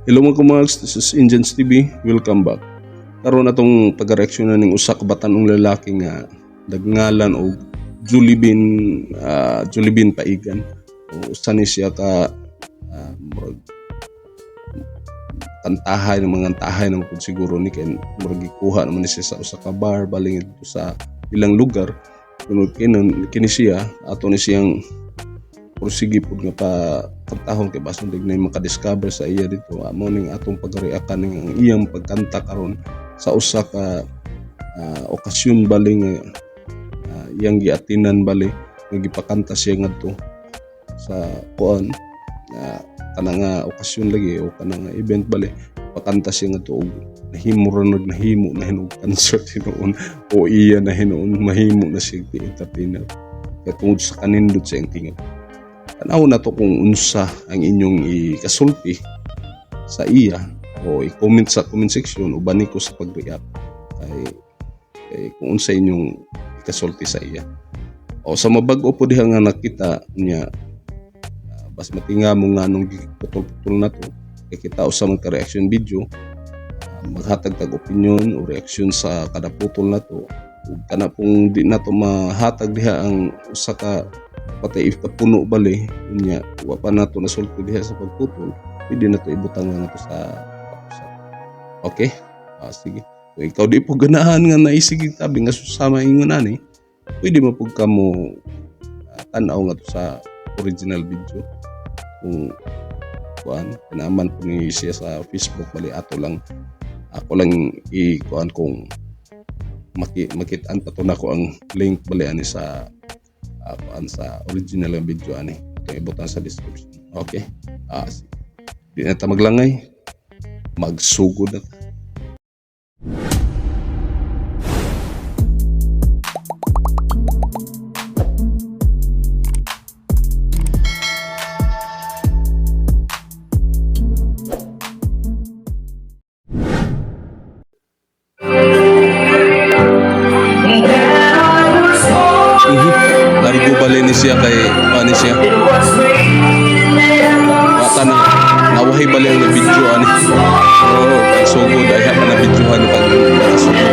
Hello mga kumags, this is Indians TV. Welcome back. Karon atong pag-reaksyonan ning usa ka batan-ong lalaki nga nagngalan og Julibin, Julibin Paigan. O, usa ni siya ka murag kantahay ng mga tahay naman pud siguro ni, kay murag gikuha naman ni siya sa usa ka bar baling didto sa ilang lugar. Tungod kini kini siya, ato ni siyang sige pud nga pa kantahon kay basin dig na makadiscover sa iya dito. Mao ning atong pagreakan ning ang iyang pagkanta karon sa usa ka okasyon bali nga iyang giatinan bali nga gipakanta siya ngadto sa kuan na kana nga okasyon lagi o kana nga event bali, pakanta siya ngadto og nahimo ra nag nahimo na hinuon concert hinuon o iya na hinuon mahimo na siya entertainer kay tungod sa kanindot sa iyang tingog. Tanaw na to kung unsa ang inyong ikasulti sa iya o i-comment sa comment section o bani ko sa pag-react kay kung unsa inyong ikasulti sa iya. O sa mabag-o po diha nga nakita niya, bas matinga mo nga nung giputol-putol na to kay kita usa man ka reaction video, maghatag tag opinion o reaksyon sa kada putol na to, ug kana pong di na to mahatag diha ang usa ka patay if kapuno bali unya wa pa nato nasulti diha sa pagputol, pwede na to ibutang lang nato sa katapusan. Okay, sige, kung ikaw di po ganahan nga naisig tabi nga susama ingon ani, pwede mo pud kamo tan-aw nga to sa original video kung kuan kinaman po ni siya sa Facebook bali. Ato lang, ako lang i kuan kung makitaan pa to nako ang link bali ani sa kuan sa original nga video ani atong ibutang sa description. Okay, sige, di na ta maglangay, magsugod na ta. Largo bali ni siya kay ani siya. Bata na nawahi bali ang video ani. Oo, pagsugod ay pa na videohan pag nakasugod.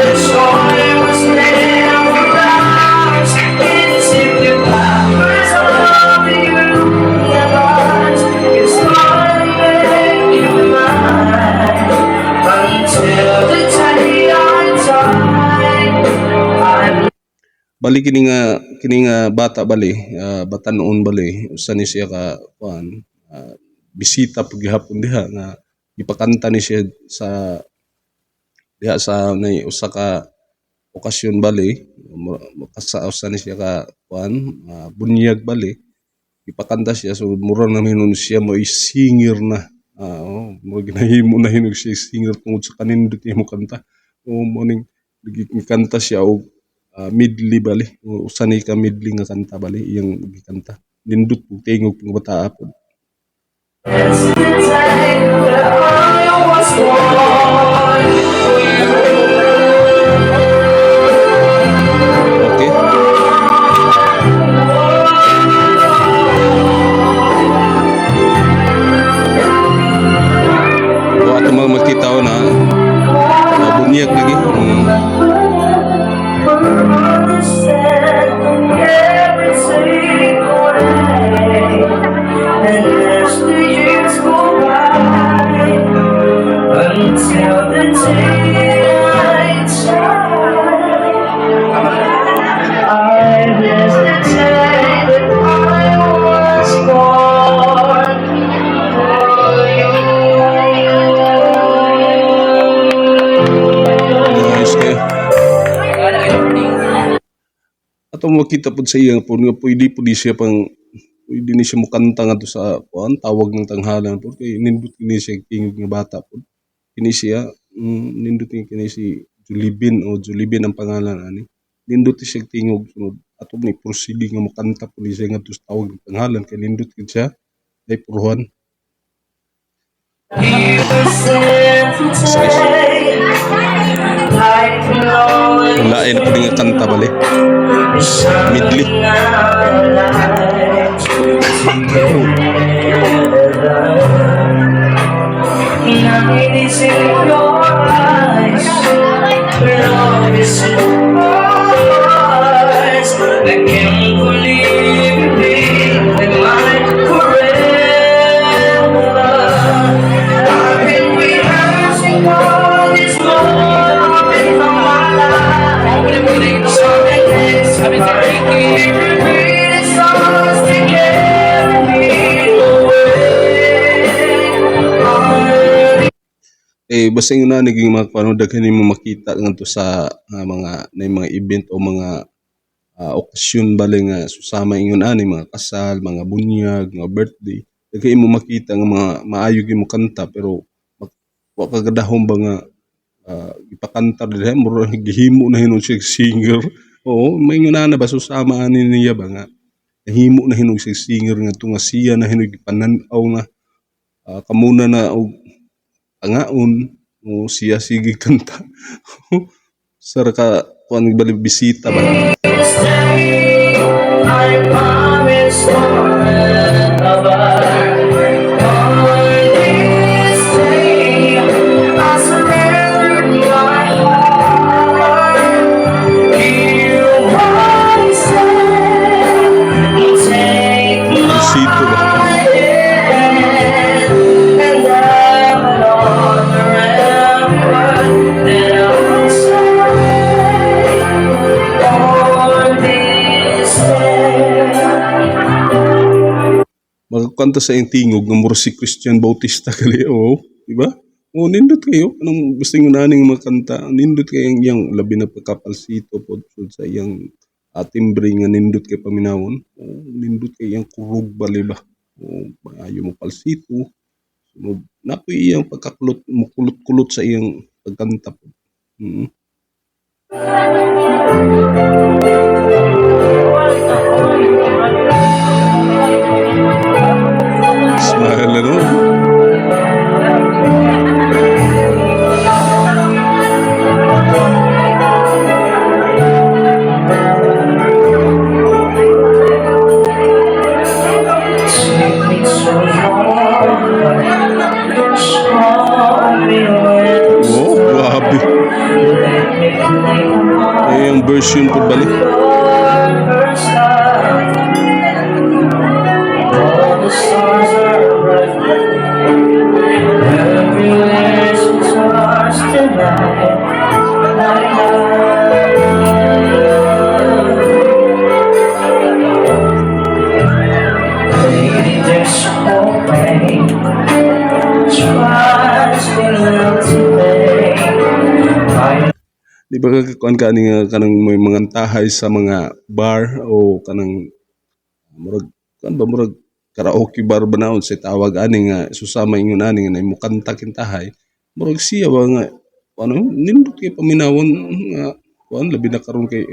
Bali kini nga bata bali, batan-on bali, usa ni siya ka kuan, bisita pud gihapon diha nga gipakanta ni siya sa diha sa nay usa ka okasyon bali, sa usa ni siya ka kuan, bunyag bali, gipakanta siya. So mura na hinuon siya mo singer na. Oh, mura ginahimo na hinuon siya singer tungod sa kanindot niya mo kanta. O mo ning gikanta siya og medley bali, o usa ni ka medley nga kanta bali iyang gikanta. Nindot pug tingog pug bataa pod. Okay. O ato mga makita na bunyag lagi. Until the day I die, I bless the day that I was born for you. Nice kayo. Ato makita pud sa iya po nga pwede pud siya pang pwede ni siya mokanta ngadto sa kuan tawag ng tanghalan po kay nindot kini siya tingog nga bata po. Kini siya, nindot ni kini si Julibin o Julibin ang pangalan ani. Nindot ni siya tingog sunod ato ni proceeding nga mokanta pud ni siya ngadto sa tawag ng tanghalan kay nindot gid siya ay puruhan. Lain pud nga kanta bali. Medley. Night is in your eyes. Love is in our hearts. I can't believe it be mine forever. I've been rehearsing for this moment of my life. So every beat starts to carry me away. Eh, basta yung na naging mga kuno, daghan nimo makita ngadto sa mga na mga event o mga okasyon bale nga susama ingon ani, mga kasal, mga bunyag, mga birthday. Daghan imo makita nga mga maayo gyud mo kanta, pero wa ka gadahom ba nga ipakanta diha, mura gihimo na hinuon siya singer. Oo, maingon ana ba, susama ani niya ba nga nahimo na hinuon siya singer ngadto nga siya na hinuon gipanan-aw nga kamuna na og pangaon o siya sige kanta. Sara ka kuan bali bisita ba. Stay, I promise forever. On this day, I surrendered my heart. Hear what I say. Take Bisito ba? My hand, and I will honor every word that I will say on this day. Magkanta sa iyang tingog nga mura si Christian Bautista gali, oo, di ba? Oh, nindot kayo. Anong gusto nyo naning makanta? Nindot kayo ang iyang labi na pagkapalsito pod sa iyang timbre nga nindot kay paminawon. Oh, nindot kay iyang kurog bali ba. Oh, maayo mo palsito. So, napoy iyang pagkakulot, mukulot-kulot sa iyang pagkanta pod. Smile, ano? Take me to your heart. Show me where to Oh, start. grabe. Let me play the part Ay, ang version po bali. Your first love. All the stars are bright. Everywhere stars tonight. My love. Lady, there's no pain. Trust me not to pay. I Di ba kuan ka ani nga kanang may mga tahay sa mga bar o kanang murag kuan ba, murag karaoke bar ba naon sa tawag ani nga susama ingon ani nga mo kanta kintahay, murag siya ba nga ano, nindot kay paminawon nga kuan, labi na karon kay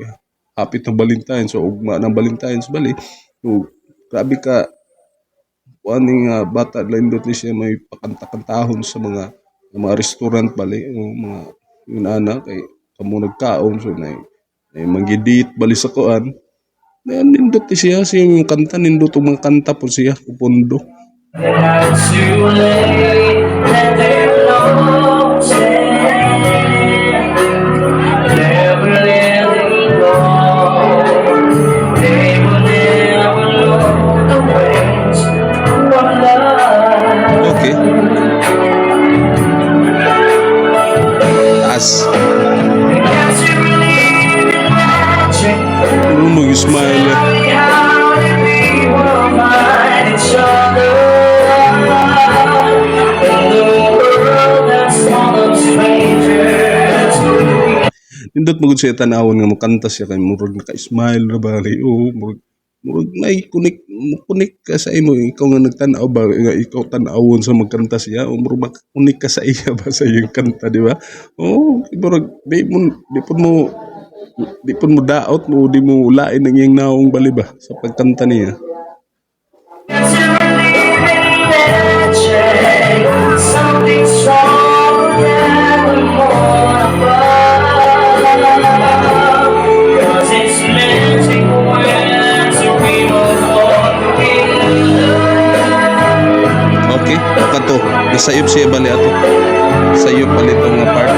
hapit ng Valentine's o ugma ng Valentine's bali. So grabe ka kuan ni nga bata, nindot ni siya may pakanta-kantahon sa mga restaurant bali o mga yun ana kay kamo nagkaon, so na ay manggidit bali sa kuan na nindot ni siya siya yung kanta, nindot og mga kanta po siya kupondo. Not too late, let them know. Never letting go. They will never know the ways of love. Okay, taas. Can't you believe in magic? Ano mo smile? Tell me, how did people find each other in the world that's full of strangers? Nindot mo gud siya tan-awon nga mokanta siya kay murag naka-smile ra bali, oo, murag nay connect mo, connect ka sa imo, ikaw nga nagtan-aw ba nga ikaw tan-awon sa magkanta siya o murag maka-connect ka sa iya ba sa iyang kanta, di ba? Oo, murag di pud mo daot mo, di mo lain ang iyang naong bali ba sa pagkanta niya. To believe in magic, something stronger than the moon above. 'Cause it's magic when two people fall in love. Okay, kato nasayop siya bali. ato. Sayop bali tong nga part.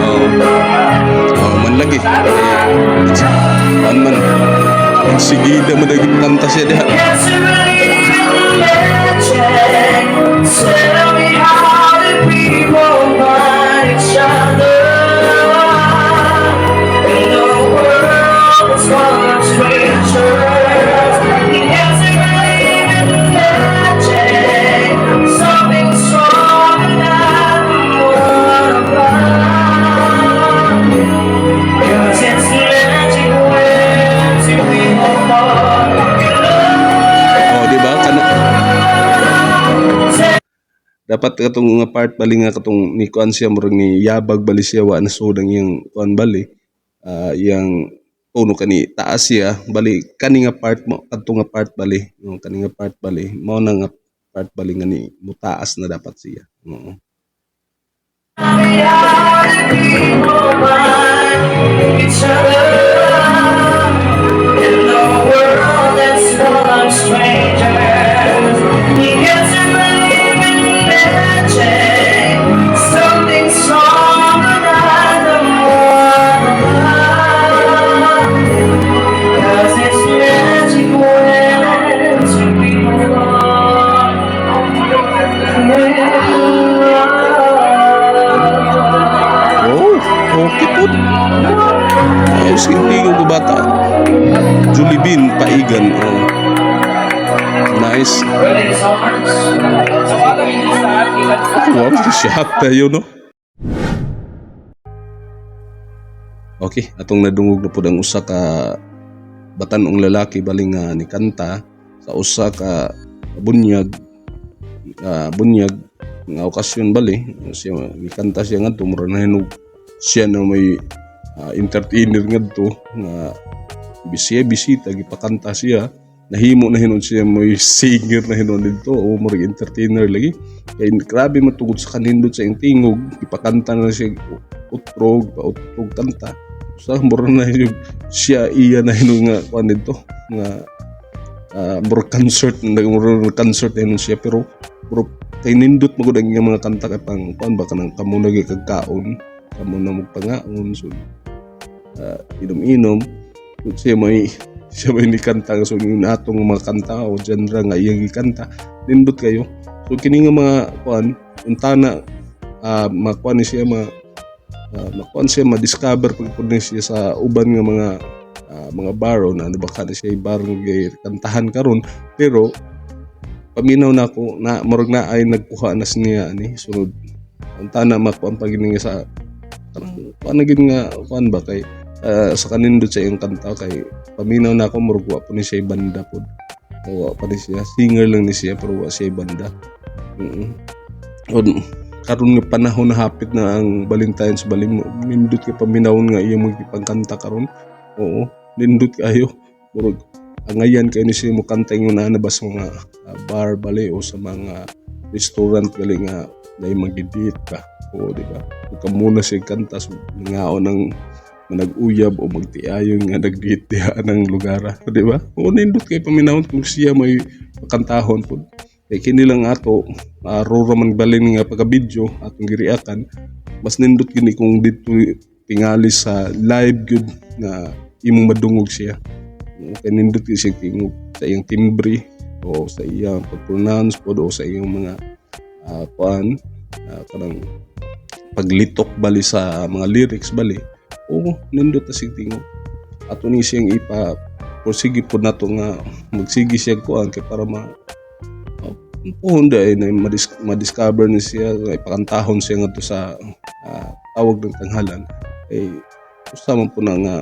Oh. Oh, man lagi. Eh, kuan man. Sige man lagi kanta siya diha. Yes, you believe in magic. Tell me, how do people find each other in a world that's full of strangers? Yes, you believe in magic. Something stronger than the one above. 'Cause it's magic when two people fall in love. Oh, di ba? Kana dapat katong nga part bali nga katong ni kuan siya, murag ni yabag bali siya, wa na sud ang iyang kuan bali. Ah, iyang tono kani taas siya bali kani nga part mo, kadto nga part bali, no, kani nga part bali mao na nga part bali nga ni mutaas na dapat siya. Oo. How do people find each other in a world that's full of strangers? Yes, I believe in magic, something stronger than the one above. 'Cause it's magic when two people fall in love. Oh, okay po. Ayos, hindi ko bata. Julie Bean Paigan. Oh. Nice. Ready, songs? Wow, siya tayo, no? Okay, atong nadungog na pud ang usa ka batan-ong lalaki bali nga ni kanta sa usa ka bunyag nga okasyon bali siya mikanta siya ngadto, mura na hinog siya na may entertainer ngadto nga bisiya bisita gipakanta siya. Nahimo na hinon siya may singer na hinon dito o murag entertainer lagi kay grabe matugod sa kanindot sa iyang tingog. Ipakanta na siya utrog pa utrog kanta sa mura na hinog siya, iya na hinog nga kuan dito nga murag concert na, murag concert na hinon siya, pero murag kay nindot magud ang iyang mga kanta kay pang kuan ba, kanang kamo na kagkaon, kamo na magpangaon, so inom-inom. So, siya may ni kanta, so yung atong mga kanta o genre nga iyang gikanta nindot kayo. So kini nga mga kuan untana makuan ni siya ma makuan siya, ma-discover pag pud ni siya sa uban nga mga bar o na ano baka ni siya bar nga kantahan karon. Pero paminaw na ako na murag na ay nagkuha na niya ani sunod untana makuan pag nga sa kanang kuan na gid nga kuan ba kay sa kanindot sa iyang kanta. Kay paminaw na ako, murag wa po ni siya banda pod. Wa pa ni siya, singer lang ni siya pero wa siya banda. Karon nga panahon na hapit na ang Valentine's bali mo, nindot kay paminawon nga iyang magipangkanta karon. Oo, nindot kayo, murag angayan kayo ni siya mo kanta ingon na ba sa mga bar bali o sa mga restaurant gali nga nay magdidate ka. Oo, di ba? Ug muna siya kanta, so nangaon ng manag-uyab o magtiayon nga nag-date diha ng lugar, di ba? Oo, nindot kay paminawon kung siya may makantahon pud. Kay kini lang ato rora man balin nga pagka-video atong giriakan, mas nindot gini kung dito tingali sa live gyud nga imong madungog siya. Oo, kay nindot gyud siya tingog sa iyang timbre o sa iyang pag-pronounce pod o sa iyang mga kuan kanang paglitok bali sa mga lyrics bali. Oo, nindot na sig tingog. Ato ni siyang ipa sige pod nato nga magsige siya kuan kay para ma puhon dahil na madiscover ni siya nga ipakantahon siya ngadto sa tawag ng tanghalan. Kay usa man po na nga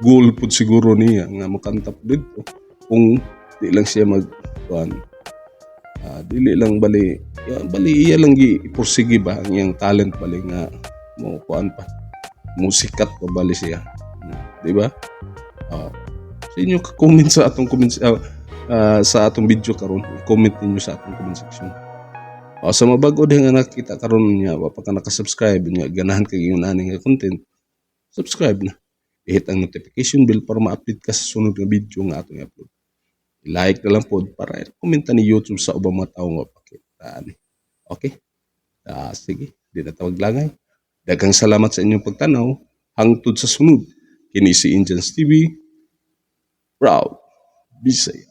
goal pud siguro niya nga makanta po didto kung di lang siya mag kuan dili lang bali ya, bali iya lang gi ipursige ba ang iyang talent bali nga mo kuan pa, musikat pa bali siya, di ba? Oh. Sa inyo ka comment sa atong comment sa atong video karon, i-comment ninyo sa atong comment section. O, sa mga bago din nga nakita karon niya, wa pa ka naka-subscribe niya, ganahan kay ingon ani nga content, subscribe na. I-hit ang notification bell para ma-update ka sa sunod nga video nga atong i-upload. I-like na lang pod para komenta ni YouTube sa ubang mga tao nga pakita ani. Okay? Ah, sige, di na ta maglangay. Daghang salamat sa inyong pagtanaw. Hangtod sa sunod. Kini si Indians TV. Proud. Bisaya.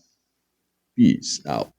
Peace out.